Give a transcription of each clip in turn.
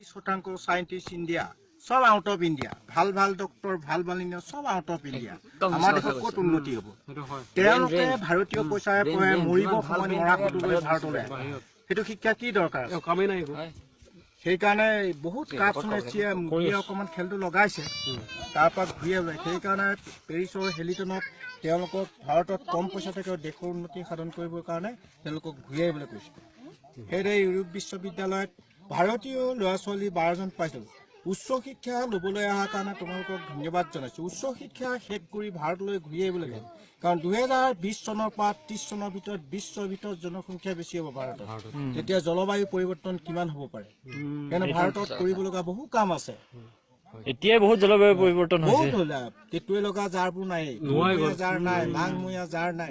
শতাংশ scientist India চব out of India. ভাল ভাল ডক্টৰ, ভাল ভাল ইঞ্জিনিয়াৰ চব আউট অফ ইণ্ডিয়া। আমাৰ দেশত ক'ত উন্নতি হ'ব? তেওঁলোকে ভাৰতীয় পইচাৰে পঢ়ে, মৰিব সময়ত মৰা ফটো লৈ ভাৰতলৈ আহে। সেইটো শিক্ষা কি দৰকাৰ আছে? কামেই নাই একো। সেইকাৰণে বহুত কাৰাপশ্যন এছিয়ে মোদীয়ে অকণমান খেলটো লগাইছে, তাৰ পৰা ঘূৰি আহিব। সেইকাৰণে পেৰিছৰ হেলিটনত তেওঁলোকক ভাৰতত কম পইচা থাকে, দেশৰ উন্নতি সাধন কৰিবৰ কাৰণে তেওঁলোকক ঘূৰি আহিবলৈ কৈছে। সেইদৰে ইউৰোপ বিশ্ববিদ্যালয়ত ভাৰতীয় ল'ৰা ছোৱালী 12জন পাইছিল। উচ্চ শিক্ষা ল'বলৈ অহাৰ কাৰণে তোমালোকক ধন্যবাদ জনাইছোঁ। উচ্চ শিক্ষা শেষ কৰি ভাৰতলৈ ঘূৰি আহিব লাগে, কাৰণ 2020 চনৰ পৰা 30 চনৰ ভিতৰত বিশ্বৰ ভিতৰত জনসংখ্যা বেছি হ'ব ভাৰতত। তেতিয়া জলবায়ু পৰিৱৰ্তন কিমান হ'ব পাৰে। সেইকাৰণে ভাৰতত কৰিব লগা বহু কাম আছে। এতিয়াই বহুত জলবায়ু পৰিৱৰ্তন হৈছে। বহুত হ'ল, কেতুৱে লগা জাৰবোৰ নাই, জাৰ নাই, মাঘমূৰীয়া জাৰ নাই।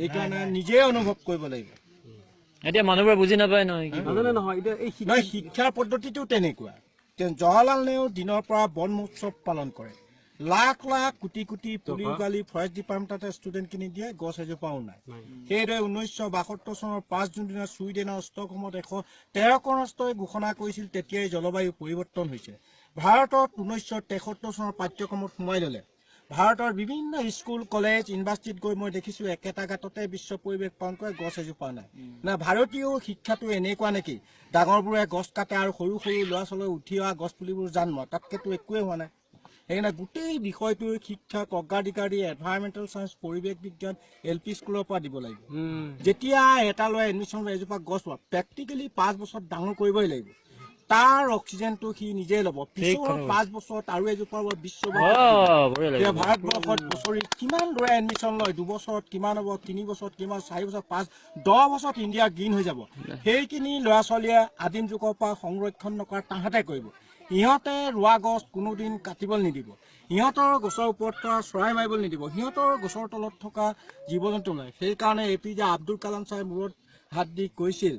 এইকাৰণে নিজে অনুভৱ কৰিব লাগিব। এতিয়া মানুহবোৰে বুজি নাপায় নহয়। নহয়, শিক্ষাৰ পদ্ধতিটো তেনেকুৱা। জৱাহৰলাল নেহৰু দিনৰ পৰা বন মহোৎসৱ পালন কৰে। লাখ লাখ কোটি কোটি পুলি উগালি ফৰেষ্ট ডিপাৰ্টমেণ্টতে ষ্টুডেণ্ট কিনি দিয়ে, গছ এজোপাও নাই। সেইদৰে 1972 চনৰ 5 জুন দিনা ছুইডেনৰ ষ্টকহোমত 113 ৰাষ্ট্ৰই ঘোষণা কৰিছিল, তেতিয়াই জলবায়ু পৰিৱৰ্তন হৈছে। ভাৰতত 1973 চনৰ পাঠ্যক্ৰমত সোমাই ল'লে। ভাৰতৰ বিভিন্ন স্কুল, কলেজ, ইউনিভাৰ্চিটিত গৈ মই দেখিছোঁ একেটা গাঁততে বিশ্ব পৰিৱেশ পালন কৰে, গছ এজোপা নাই। না, ভাৰতীয় শিক্ষাটো এনেকুৱা নেকি? ডাঙৰবোৰে গছ কাটে আৰু সৰু সৰু ল'ৰা ছোৱালী উঠি অহা গছ পুলিবোৰ জন্ম, তাতকেতো একোৱেই হোৱা নাই। সেইকাৰণে গোটেই বিষয়টোৰ শিক্ষাক অগ্ৰাধিকাৰ দি এনভাইৰমেণ্টেল চায়েন্স, পৰিৱেশ বিজ্ঞান এল পি স্কুলৰ পৰা দিব লাগিব। যেতিয়া এটা ল'ৰাই এডমিশ্যন এজোপা গছ ৰোৱা, প্ৰেক্টিকেলি 5 বছৰত ডাঙৰ কৰিবই লাগিব। তাৰ অক্সিজেনটো সি নিজে ল'ব। পিছৰ 5 বছৰত আৰু এজোপা বিশ্ব ভাৰতবৰ্ষত বছৰি কিমান ল'ৰাই এডমিশ্যন লয়, 2 বছৰত কিমান হ'ব, 3 বছৰত কিমান, 4 বছৰ, 5, 10 বছৰত ইণ্ডিয়া গ্ৰীণ হৈ যাব। সেইখিনি ল'ৰা ছোৱালীয়ে আদিম যুগৰ পৰা সংৰক্ষণ নকৰা তাহাঁতে কৰিব। ইহঁতে ৰোৱা গছ কোনোদিন কাটিবলৈ নিদিব, ইহঁতৰ গছৰ ওপৰত থকা চৰাই মাৰিবলৈ নিদিব, সিহঁতৰ গছৰ তলত থকা জীৱ জন্তু নাই। সেইকাৰণে A P J Abdul Kalam ছাৰে মূৰত হাত দি কৈছিল,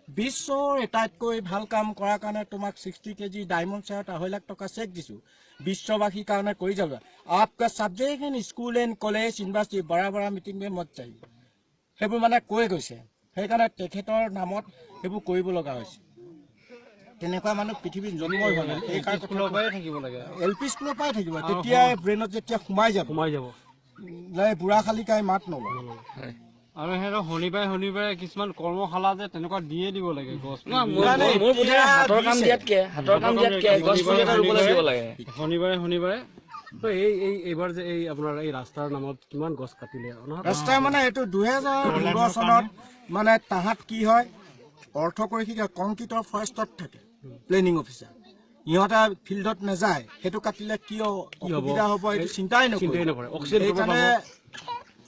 বিশ্বৰ আটাইতকৈ ভাল কাম কৰাৰ কাৰণে তোমাক 60 কেজি ডায়মণ্ড চেয়াৰত 2.5 লাখ টকা চেক দিছোঁ, বিশ্ববাসীৰ কাৰণে কৰি যাবা। आपका subject in school and college, university, बड़ा बड़ा মিটিং में मत चाहिए। সেইবোৰ মানে কৈ গৈছে। সেইকাৰণে তেখেতৰ নামত সেইবোৰ কৰিব লগা হৈছে। তেনেকুৱা মানুহ পৃথিৱীত জন্মই হোৱা নাই। সেইকাৰণে স্কুলৰ পৰাই থাকিব লাগে, এল পি স্কুলৰ পৰাই থাকিব। তেতিয়াই ব্ৰেইনত যেতিয়া সোমাই যাব, সোমাই যাব, নাই বুঢ়া খালিকাই মাত নলয়। আৰু সিহঁতক শনিবাৰে শনিবাৰে কিছুমান কৰ্মশালা যে তেনেকুৱা দিয়ে দিব লাগে গছ। মোৰ বোধেৰে হাতৰ কাম দিয়াতকে গছ পুলি এটা ৰুবলৈ দিব লাগে। শনিবাৰে শনিবাৰে। এই এই এইবাৰ যে এই আপোনাৰ এই ৰাস্তাৰ নামত কিমান গছ কাটিলে। ৰাস্তা মানে এইটো 2015 চনত মানে তাহাঁত কি হয়, অৰ্থ কৰি কি কংক্ৰিটৰ ফৰেষ্টত থাকে প্লেনিং অফিচাৰ, ইহঁতে ফিল্ডত নাযায়। সেইটো কাটিলে কিয় অসুবিধা হ'ব এইটো চিন্তাই নকৰে। সেইকাৰণে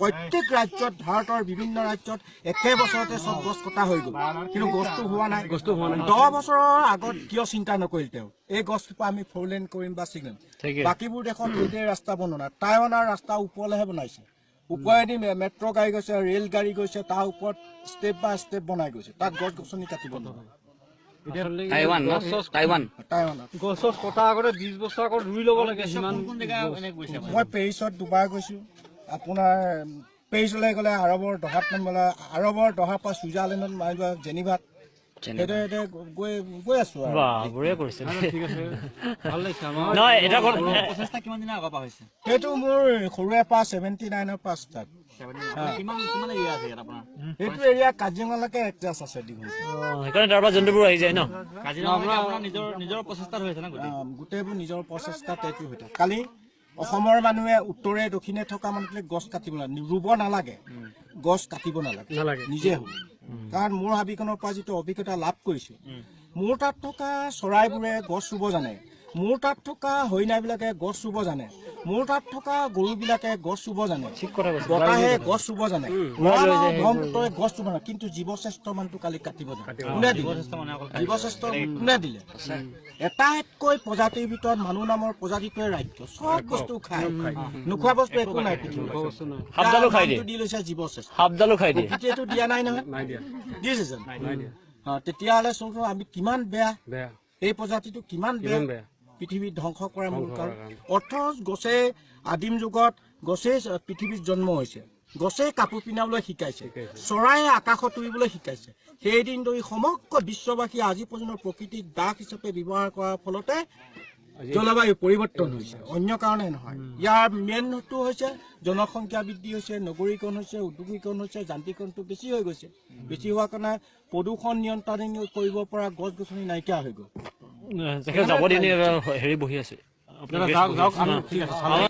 প্ৰত্যেক ৰাজ্যত, ভাৰতৰ বিভিন্ন ৰাজ্যত একে বছৰতে চব গছ কটা হৈ গ'ল, কিন্তু গছটো হোৱা নাই। গছটো হোৱা নাই। 10 বছৰৰ আগত কিয় চিন্তা নকৰিল তেওঁ, এই গছজোপা আমি ফ'ৰ লেন কৰিম বা ছিগনেল? বাকীবোৰ দেশত সেইদৰে ৰাস্তা বনোৱা নাই। টাইৱানৰ ৰাস্তা ওপৰলৈহে বনাইছে, ওপৰেদি মেট্ৰ' গাড়ী গৈছে, ৰেল গাড়ী গৈছে, তাৰ ওপৰত ষ্টেপ বাই ষ্টেপ বনাই গৈছে। তাত গছ গছনি কাটিব নোৱাৰে। Taiwan, Taiwan. টাইৱানত গছ চছ কটাৰ আগতে 20 বছৰ আগত ৰুই ল'ব লাগে সিমান। মই পেৰিছত দুবাৰ গৈছো। আপোনাৰ পেৰিছলৈ গ'লে আৰৱৰ দহাত নামিব লাগে, আৰৱৰ দহাৰ পৰা ছুইজাৰলেণ্ডত মাৰিব, জেনিভাত, সেইটো এতিয়া গৈ গৈ আছো আৰু। বঢ়িয়া কৰিছে। ঠিক আছে, ভাল লাগিছে আমাৰ। নহয়, এটা কথা। প্ৰচেষ্টা কিমান দিনৰ আগৰ পৰা হৈছে? সেইটো মোৰ সৰুৰে পৰা, 79ৰ পৰা ষ্টাৰ্ট। কিমান কিমান এৰিয়া আছে ইয়াত আপোনাৰ? সেইটো এৰিয়া কাজিৰঙালৈকে এডজাষ্ট আছে দীঘল। সেইকাৰণে তাৰ পৰা জন্তুবোৰ আহি যায় ন? কাজিৰঙা আপোনাৰ নিজৰ নিজৰ প্ৰচেষ্টাত হৈছে ন গোটেই? গোটেইবোৰ নিজৰ প্ৰচেষ্টাত এইটো হৈ থাকে। কালি অসমৰ মানুহে উত্তৰে দক্ষিণে থকা মানুহবিলাক গছ কাটিব নালাগে, ৰুব নালাগে, গছ কাটিব নালাগে, নিজে হ'ব। কাৰণ মোৰ হাবিখনৰ পৰা যিটো অভিজ্ঞতা লাভ কৰিছো, মোৰ তাত থকা চৰাইবোৰে গছ ৰুব জানে, মোৰ তাত থকা হৰিণাবিলাকে গছ ৰুব জানে, মোৰ তাত থকা গৰুবিলাকে গছ ৰুব জানে, বতাহে গছ ৰুব জানে, ব্ৰহ্মপুত্ৰই গছ ৰুব জানে, কিন্তু জীৱশ্ৰেষ্ঠ মানুহটো কালি কাটিব জানে। কোনে দিলে জীৱশ্ৰেষ্ঠ? কোনে দিলে? এটাইতকৈ প্ৰজাতিৰ ভিতৰত মানুহ নামৰ প্ৰজাতিটোৱে ৰাজ্য চব বস্তু খায়, নোখোৱা বস্তু একো নাই পৃথিৱীত। সাপডালো খাই দিয়ে। দি লৈছে জীৱশ্ৰেষ্ঠ। সাপডালো খাই দিয়ে। প্ৰকৃতিয়েতো দিয়া নাই নহয়। দিছে জানো? তেতিয়াহ'লে চোন আমি কিমান বেয়া, এই প্ৰজাতিটো কিমান বেয়া, পৃথিৱীত ধ্বংস কৰা মূল কাৰণ। অথচ গছে আদিম যুগত গছেই পৃথিৱীত জন্ম হৈছে। গছে কাপোৰ পিন্ধাবলৈ শিকাইছে, চৰাইয়ে আকাশত উৰিবলৈ শিকাইছে। সেইদিন ধৰি সমগ্ৰ বিশ্ববাসীয়ে আজি পৰ্যন্ত প্ৰকৃতিক দাস হিচাপে ব্যৱহাৰ কৰাৰ ফলতে জলবায়ু পৰিৱৰ্তন হৈছে, অন্য কাৰণে নহয়। ইয়াৰ মেইনটো হৈছে জনসংখ্যা বৃদ্ধি হৈছে, নগৰীকৰণ হৈছে, উদ্যোগীকৰণ হৈছে, যান্ত্ৰিকৰণটো বেছি হৈ গৈছে। বেছি হোৱাৰ কাৰণে প্ৰদূষণ নিয়ন্ত্ৰণ কৰিব পৰা গছ গছনি নাইকিয়া হৈ গ'ল। তেখেত যাব দিনে হেৰি বহি আছে। দাদা, যাওক, যাওক, আমি ঠিক আছে।